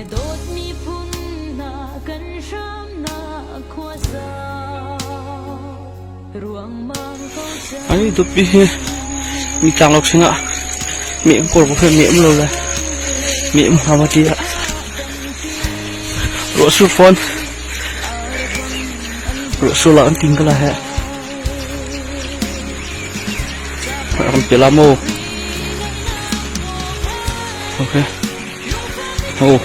Na dawtmi phun hna kan hramnak khuasa ruangmang ko cang. Ani tupi hi mi tlang lo chungah mi um kor bu mi um lo le mi um hama ti ah ruah sur fawn ruah sur la an ting ka la he ram pe la mo okay oh.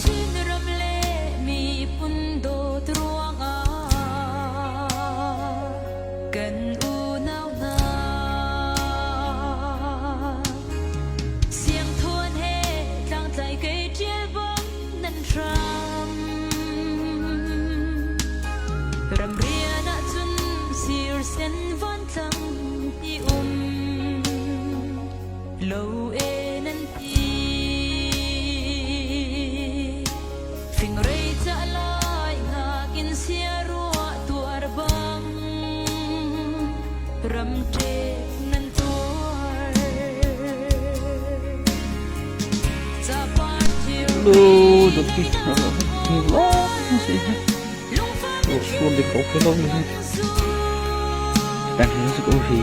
Chinram le miphun dawt ruangah kan unau hna siangthuan he tlangtlai kei ṭial bang nan hram. Ramrian ahcun sirsen vantlang i um lo e nan ti. Fingrei ca lai ngak in siaruah tuar bang ram ṭek nan tuar. Capar thir Lu dot ki lo si lungfah sur di ko ke lo ni tan hi su ko hi.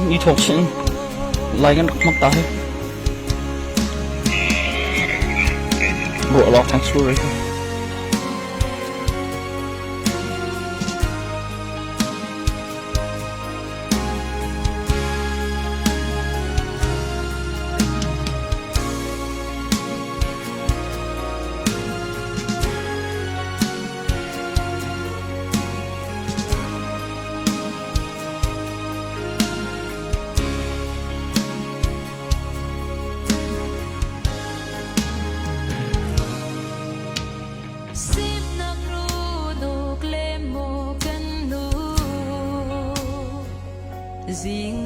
Ni thok sin lai kan rak hmak ta hi ruah lawk thang sur ri. Sipnak runuk le maw kan nu zing.